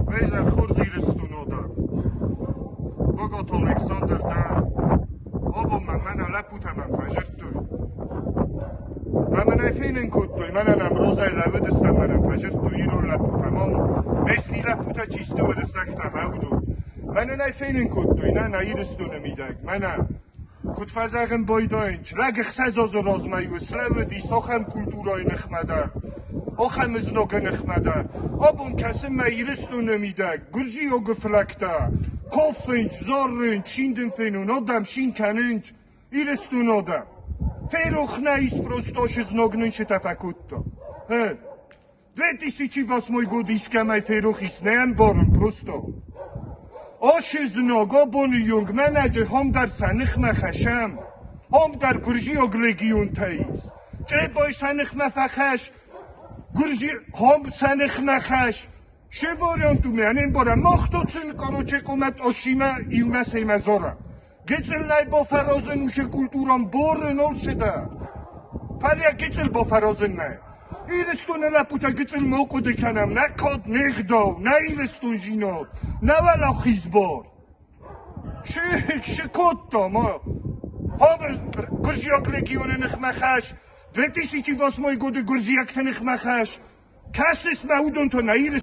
Уе хорз Ирыстон адӕм! Богаты Александр дӕн. Абон мӕм мӕнӕ лӕппутӕ мӕм фӕзырдтой. Мӕ мӕнӕй фенын кодтой, мӕнӕн ам розӕй лӕууыдыстӕм, мӕнӕн фӕзырдтой ирон лӕппутӕ. Мам местный лӕппутӕ чи сты, уырыссӕгтӕ, гъе уыдон. Мӕнӕн ӕй фенын кодтой, нӕ, нӕ Ирыстоны мидӕг, мӕнӕ. Куыд фӕзӕгъын байдайынч, лӕг 6 азы размӕ-иу слӕууыдис ахӕм культурӕйы ныхмӕ дӕр, ахӕм знагы ныхмӕ дӕр. Абон кӕсын мӕ Ирыстоны мидӕг гуырдзиаг флӕгтӕ, кафынч, зарынч, синдын фенон, адӕм син кӕнынч, Ирыстон адӕм. Ферох нӕ ис просто знаг нын цытӕ фӕкодта. 2008 год искӕмӕй ферох ис, нӕ ӕмбарын просто. Ашы знаг абоны онг мӕнӕджы хом дӕр сӕ ныхмӕ хӕсӕм. Хом дӕр гуырдзиаг легионтӕ ис. Чъребой сӕ ныхмӕ фӕхӕс, гуырдзи хом сӕ ныхмӕ хӕс. Шеворион туме, не мбарӕм, мах то цын, короче, комӕт Ошимӕ иумӕ семӕ зора. Гыццыл нӕй бафӕразын уышы культурон боры нолшы дӕр. Фӕлӕ гыццыл бафӕразын нӕй. Ирыстоны лӕппутӕ гыццыл ма хъуыды кӕнӕм, нӕ кад, не гъдау, нӕ Ирыстонзинад, нӕ уӕлахизбар. Шы кодта ма? Гуырдзиаг регионы ныхмӕ хӕс, 2008 годы гуырдзиӕгты ныхмӕ хӕс. Кӕсыс мӕ уыдон та нӕ Ирыстон.